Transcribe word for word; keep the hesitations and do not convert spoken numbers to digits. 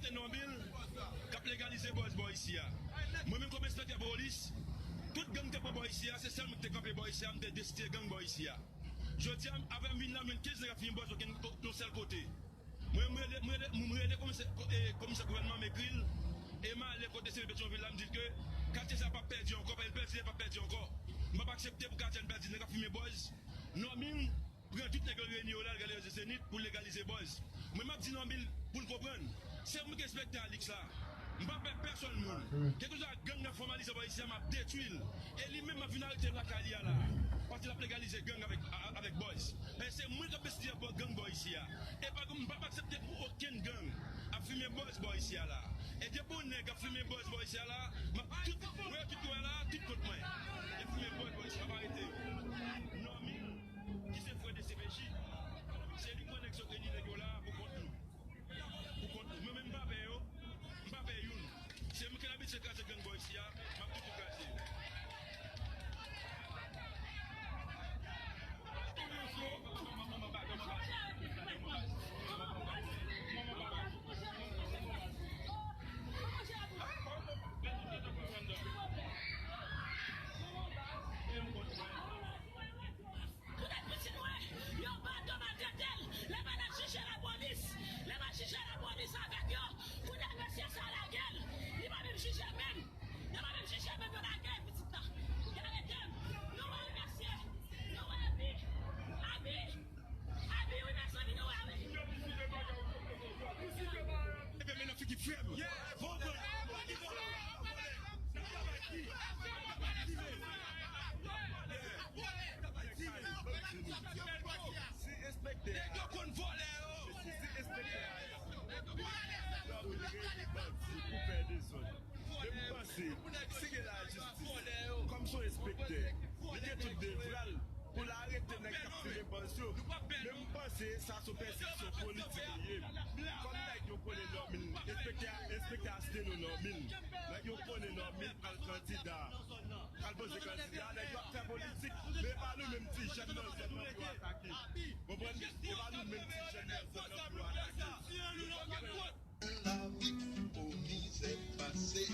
Se Nòbil k ap legalize bòz bò isi a. Mwen menm kòm enspektè polis, tout gang k te pran bò isi a, se sèl mwen ki te kanpe bò isi a, m te destye gang bò isi a. Jodi a, avè m vin la, m jwenn kenz nèg ap fimen bòz yon sèl kote. Mwen, m rele, m rele, m rele komisè, komisè gouvènman, m ekri l, e m ale kote sivil Petyonvil la, m di l ke katye sa p ap pèdi ankò, paske l pèdi, l p ap pèdi ankò. M p ap aksepte pou katye a n pèdi nèg ap fimen bòz. Nòbil pran tout nèg yo reyini yo la, l gade yo Zenith pou legalize bòz. Mwen, m ap di Nòbil pou l konprann. Se mwen ki enspektè Alix la. M p ap pè pèsonn moun. Kèlkeswa gang nan fòmalize bò isi a, m ap detwi l. E li menm, m ap vin arete l lakay li a la. Paske l ap legalize gang avèk, a- avèk bòz. E se mwen k ap deside bò gang bò isi a. E pa m p ap aksepte pou okenn gang ap fimen bòz bò isi a la. E depi yon nèg ap fimen bòz bò isi a la, m ap tout, wè tout wè la, tout kont mwen. Y ap fimen bòz bò isi a, m ap arete yo. Nòbil, ki se frè D C P J, se li pran nèg sot reyini nèg yo la pou kont nou. Pou kont nou. Mwen menm m pa pè yo, m pa pè youn. Se mwen ki abitye kraze gang bò isi a, m ap toujou kraze yo. Poutèt pitit mwen, yo bat, yo maltrete l. Lè m al jije lapolis, lè m al jije lapolis avèk yo, poutèt mesye sa lage l, li pa menm jije menm. Yo pa menm jije menm, yo lage pitit la. Y arete m. Nou wè mesye, nou wè Abi, Abi, Abi, wi, mezanmi, nou wè, wi. Epi men nan figi frè m. Bon, bon. N ap travay ki? N ap travay ki? Se enspektè a. Nèg yo konn vòlè yo. Se enspektè a. Nòbil rele bandi pou fè dezòd. Men m panse, si gen lajistis, kòm se yon enspektè, li gen tout devwa l pou l arete nèg k ap fimen bòz yo. Men m panse sa se yon pèsepsyon politik li ye. Kòm nèg yo konnen Nòbil, enspektè a, enspektè a site non Nòbil. Nèg yo konnen Nòbil pral kandida. Pral poze kandida, nèg yo ap fè politik. Men e pa nou menm ti jèn nan zòn nan pou yo atake. Konprann? E pa nou menm ti jèn nan zòn nan pou yo atake. Lavi pou mize pase.